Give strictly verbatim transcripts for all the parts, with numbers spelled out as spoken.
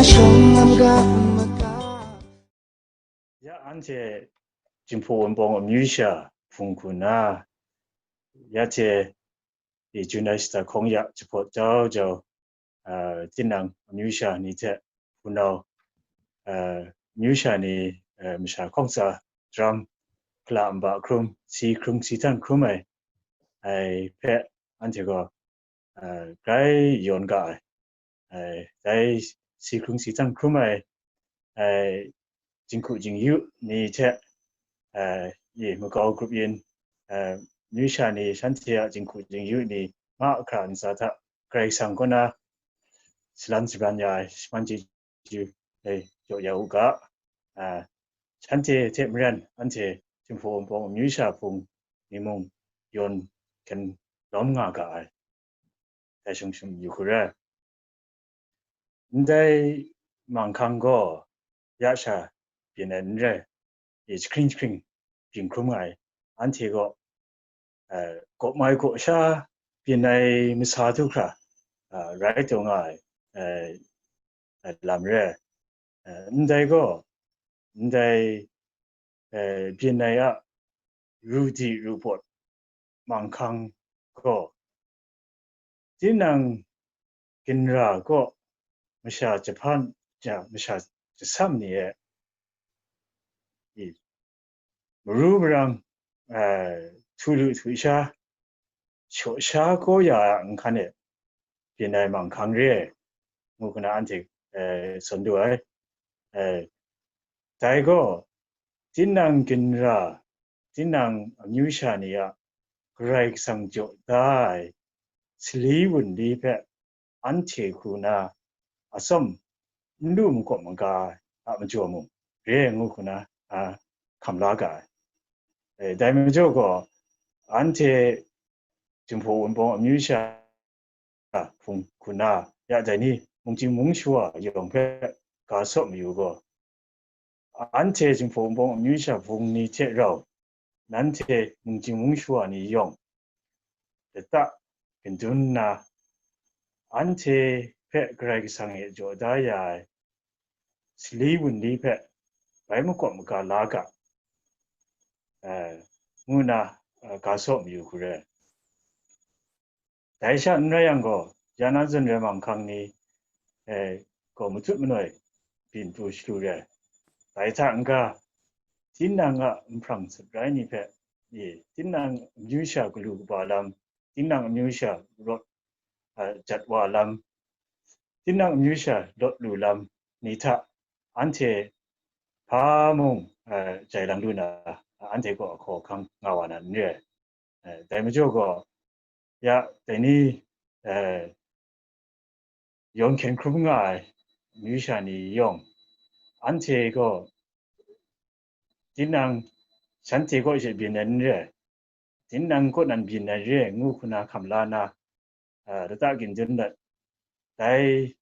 Ya anhte Jinghpaw Wunpawng amyu sha hpung hku na, ya hte i Jun ai shata hkawng ya jahpawt jau jau, ah, tinang amyu sha ni hte hpunau, ah, amyu sha ni, ah, masha hkawng tsa daram, hkala nba hkrum, si hkrung si htan hkrum ai, ai hpe anhte gaw, ah, grai yawn ga ai. Ai, dai si hkrung si htan hkrum ai, ai, jinghku jingyu ni hte, ai, i makau grup yin, ai, amyu sha ni shanhte a jinghku jingyu ni mahkra ntsa hta Karai Kasang kaw na salan sabran ya ai shaman chyeju, ai, jaw ya u ga. A, shanhte hte maren anhte Jinghpaw Wunpawng amyu sha hpung ni mung yawn hkyen lawm nga ga ai. Dai shung shung yu hku rai. Ndai manghkang gaw ya sha byin ai n rai, i jahkring jahkring byin hkrum nga ai, anhte gaw, eh, gaw mai gaw sha byin ai masa du hkra, ah, rai taw nga ai, eh, eh, lam re ai. Eh, ndai gaw, ndai, eh, byin ai a ru di ru pawt manghkang gaw, tinang ginra gaw masha jahpan, ja, masha jasam ni e, i, maru marang, eh, htu lu htu sha, shaw sha gaw ya a nhkan e byin ai manghkang re ai, ngu hku na anhte, eh, tsun du ai. Eh, dai gaw, tinang ginra, tinang amyu sha ni a Karai Kasang jaw da ai sali wunli hpe anhte hku na atsawm n lu makawp maga a majaw mung re ai ngu hku na, a, hkam la ga ai. Eh, dai majaw gaw, anhte Jinghpaw Wunpawng amyu sha hpung hku na, ya dai ni mungchying mungshu a yawng hpe ga saw mayu gaw, anhte Jinghpaw Wunpawng amyu sha hpung ni hte rau, nanhte mungchying mungshu a ni yawng, lata gendun nna, anhte hpe Karai Kasang e jaw da ya ai sali wunli hpe bai makawp maga la ga, eh, ngu na, eh, ga saw mayu hku re. Dai sha n rai yang gaw, ya na zawn rai manghkang ni, eh, gaw matut manoi byin pru shalu re ai. Dai hta n-ga, tinang a nhprang sut rai ni hpe, e, tinang amyu sha galu kaba lam, tinang amyu sha rawt, a, jat wa lam, tinang amyu sha lawt lu lam ni hta anhte hpa mung, a, jai lang lu na, anhte gaw ahkaw ahkang nga wa na n re ai. Eh, dai majaw gaw, ya, dai ni, eh, yawng hkyen hkrum nga ai amyu sha ni yawng, anhte gaw tinang shanhte kaw she byin ai n re ai, tinang kaw nan byin ai re ai ngu hku na hkam la na, eh, lata ginjun dat, dai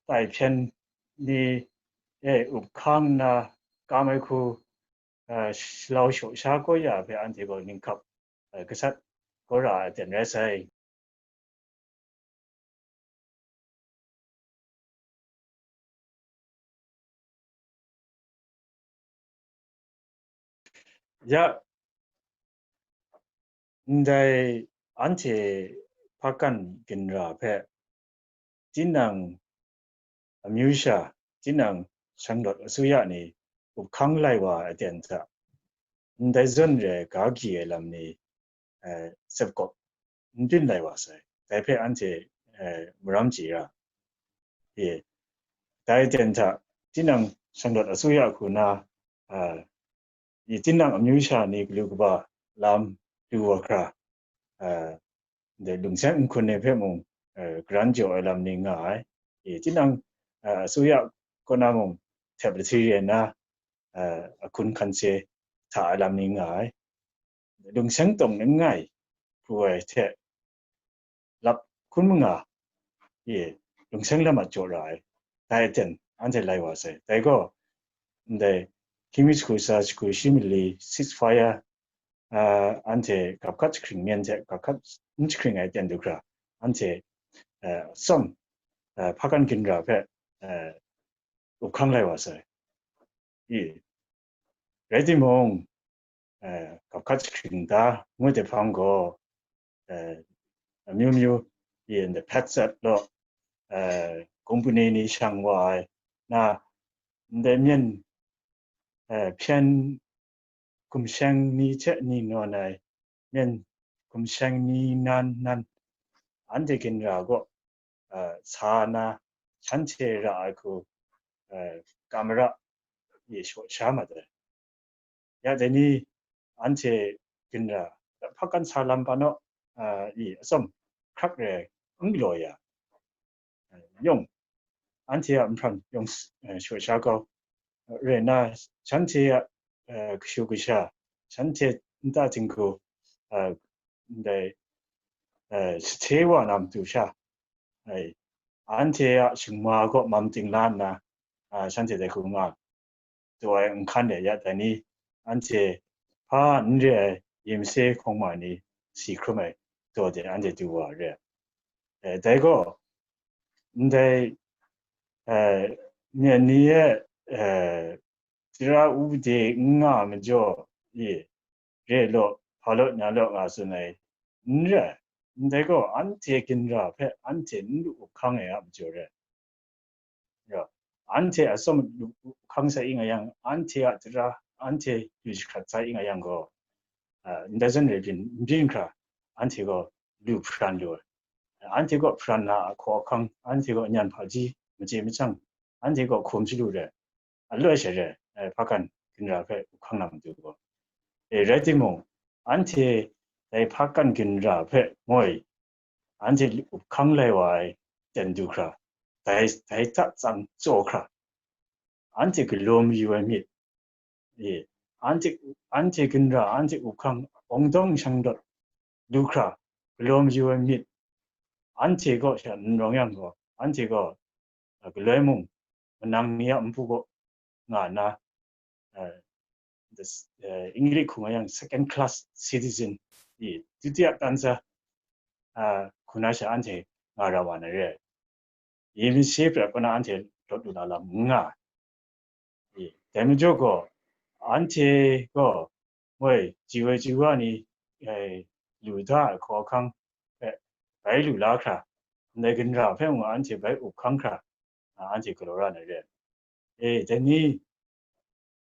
tai hpyen ni e up hkang nna kam ai hku, eh, shalau shaw sha kau ya hpe anhte gaw ninghkap, eh, gasat kau ra ai aten rai sai. Ya, ndai anhte hpakan ginra hpe tinang amyu sha, tinang shanglawt asuya ni up hkang lai wa ai aten hta, ndai zawn re ga gyi ai lam ni, eh, sepkawp n byin lai wa sai. Dai hpe anhte, eh, maram chye ra. E, dai aten hta, tinang shanglawt asuya hku na, ah, i tinang amyu sha ni galu kaba lam lu wa hkra, ah, ndai lungseng nhkun ni hpe mung, eh, karan jaw ai lam ni nga ai. E, tinang, ah, asuya kaw na mung htep lahti re nna, ah, ahkun hkan se hta ai lam ni nga ai. Lungseng tawng n ngai pru ai hte lap hkun manga, e, lungseng lamat jaw ra ai, dai aten anhte lai wa sai. Dai gaw, ndai hkying mi shagu tsa shagu shi mali ceasefire, ah, anhte gap hkat jahkring myen hte gap hkat n jahkring ai aten du hkra, anhte, eh, atsawm, eh, hpakan ginra hpe, eh, up hkang lai wa sai. I, rai timung, eh, gap hkat jahkring da ngut ai hpang gaw, eh, amyu myu, i, ndai hpyat tsat law, eh, kumpuni ni shang wa ai, na, ndai myen, eh, hpyen gumsheng ni hte ni nawn ai, myen gumsheng ni nan nan, anhte ginra gaw, eh, sa na, shanhte ra ai hku, eh, kamara e shaw sha mat ai. Ya dai ni, anhte ginra, hpakan sa lam pa naw, eh, i atsawm hkrak re ai n galaw ya, eh, yawng, anhte a nhprang yawng s-, eh, shaw sha kau, eh, rai nna, shanhte a, eh, kashu kasha, shanhte nta jinghku, eh, ndai, eh, sahte wa na matu sha, ai, anhte a shingma gaw mam ting la nna, ah, shanhte dai hku nga, taw ai nhkan de ya dai ni, anhte hpa n re ai yimse hkawng ma ni si hkrum ai taw de anhte du wa re ai. Eh, dai gaw, ndai, eh, myen ni e, eh, tara wupde n nga majaw, e, re law, hpa law, nya law nga tsun ai, n rai. Ndai gaw, anhte ginra hpe anhte n lu up hkang ai a majaw rai. Ya, anhte atsawm lu up hkang sai nga yang, anhte a tara, anhte lu jahkrat sai nga yang gaw, ah, ndai zawn rai byin, n byin hkra, anhte gaw lu hparan lu ai. Anhte gaw hparan na a hkaw ahkang, anhte gaw nyan hpaji, machye machyang, anhte gaw hkum chyalu re ai, aloi she re ai, hpakan ginra hpe up hkang na matu gaw. E, rai timung, anhte dai hpakan ginra hpe moi, anhte up hkang lai wa ai ten du hkra, dai, dai hta tsang tsaw hkra, anhte galaw mayu ai myit, e, anhte, anhte ginra, anhte up hkang, awng dawng shang dawt lu hkra, galaw mayu ai myit, anhte kaw sha n rawng yang gaw, anhte gaw, a, galoi mung, manang ni a npu kaw nga nna, a, the s-, a, English hku nga yang second class citizen, i, tutiya tansa, a, hku na sha anhte nga ra wa na re ai. Yimse prat kaw na anhte lawt lu na lam n nga ai. I, dai majaw gaw, anhte gaw, moi, ji woi ji wa ni, eh, lu da ai hkaw ahkang hpe bai lu la hkra, ndai ginra hpe mung anhte bai up hkang hkra, a, anhte galaw ra na re ai. E, dai ni,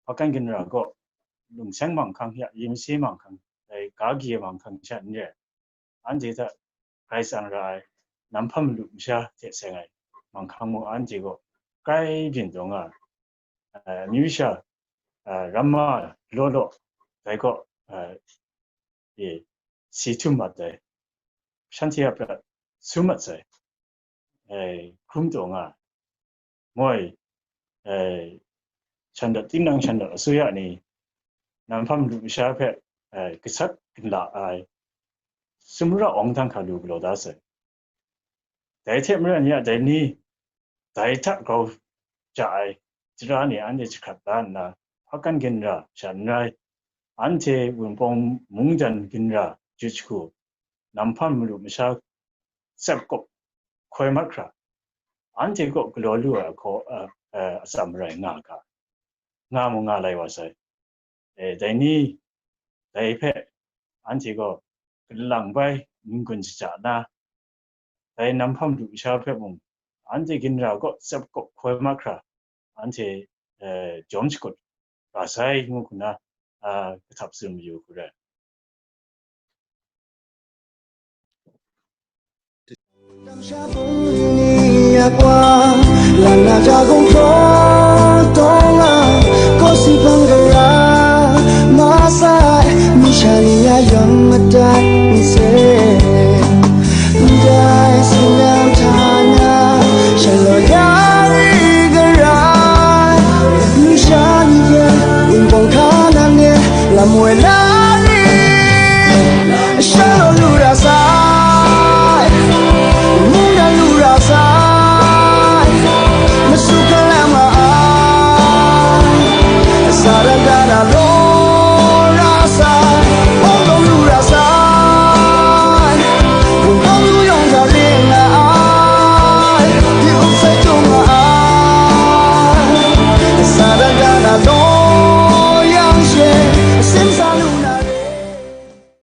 hpakan ginra gaw, lungseng manghkang ya, yimse manghkang, dai ga gye manghkang sha n re ai. Anhte hta grai tsang ra ai, nam hpam malu masha hte seng ai manghkang mung anhte gaw grai byin taw nga ai. Eh, amyu sha, eh, ramma law law, dai gaw, eh, e, si htum mat ai, shanhte a prat sum mat sai, eh, hkrum taw nga ai. Moi, eh, shan dat, tinang shan dat asuya ni, nam hpam lu masha hpe, eh, gasat gala ai, sumra awng hta hkra lu galaw da sai. Dai hte maren ya dai ni, dai hta grau ja ai, tara ni anhte jahkrat la nna, hpakan ginra sha n rai, anhte Wunpawng mungdan ginra jut shagu, nam hpam malu masha tsep kawp hkoi mat hkra, anhte kaw galaw lu ai ahkaw, a, a, atsam rai nga ga, nga mu nga lai wa sai. E, dai ni, dai hpe anhte gaw galang bai n-gun shaja na, dai nam hpam du masha hpe mung, anhte ginra kaw tsep kawp hkoi mat hkra, anhte, eh, jawm shakut ra sai, ngu hku na, ah, kahtap tsun mayu hku rai. 当下风雨你也挂，烂了加工作懂了，过西方的人，马赛，你想你也用不得。